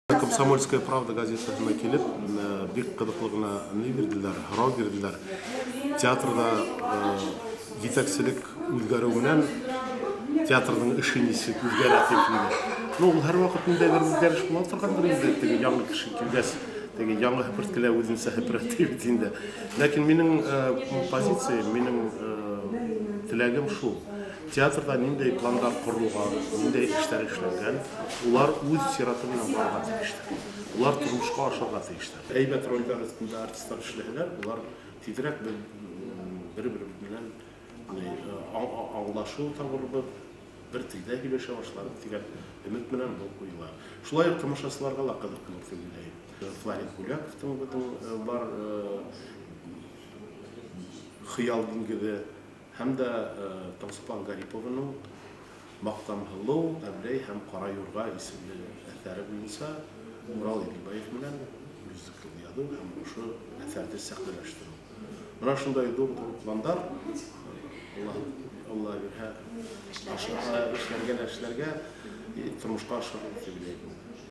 Комсомольская правда газетаһына килеп, бик кызыклы гына ни бирделәр, һорау бирделәр. Театрда җитәкчелек үзгәрү белән театрның эше ничек үзгәрә дип инде. Ну, ул һәрвакыт ниндәйдер үзгәреш була торгандыр инде, теге яңа кеше килгәч, теге яңа һеперткеләр үзенчә һеперә бит инде. Ләкин минем позиция, минем теләгем шул. Театрда ниндәй пландар корылган, ниндәй эшләр эшләнгән, улар үз чираты белән барырга тиешләр. Улар тормышка ашырга тиешләр. Әйбәт рольләр өстендә артистлар эшләһәләр, улар тизрәк бер-бер белән аңлашу табырбыз, бер телдә һөйләшә башларбыз дигән өмет белән бу куела. Шулай ук тамашачыларга да кызык булыр дип уйлыйм. Флорид Бүләковтың безнең бар Хыял диңгезе һәм дә Таңсылпан Гарипованың Мактамһылу, Әбләй һәм Кара юрга исемле әсәре буенча Урал Иделбаев белән мюзикл язу һәм шушы әсәрне сәхнәләштерү. Менә шундай зур-зур пландар. Алла, Алла бирһә, эшләргә дә эшләргә, тормышка ашырыр дип уйлыйм.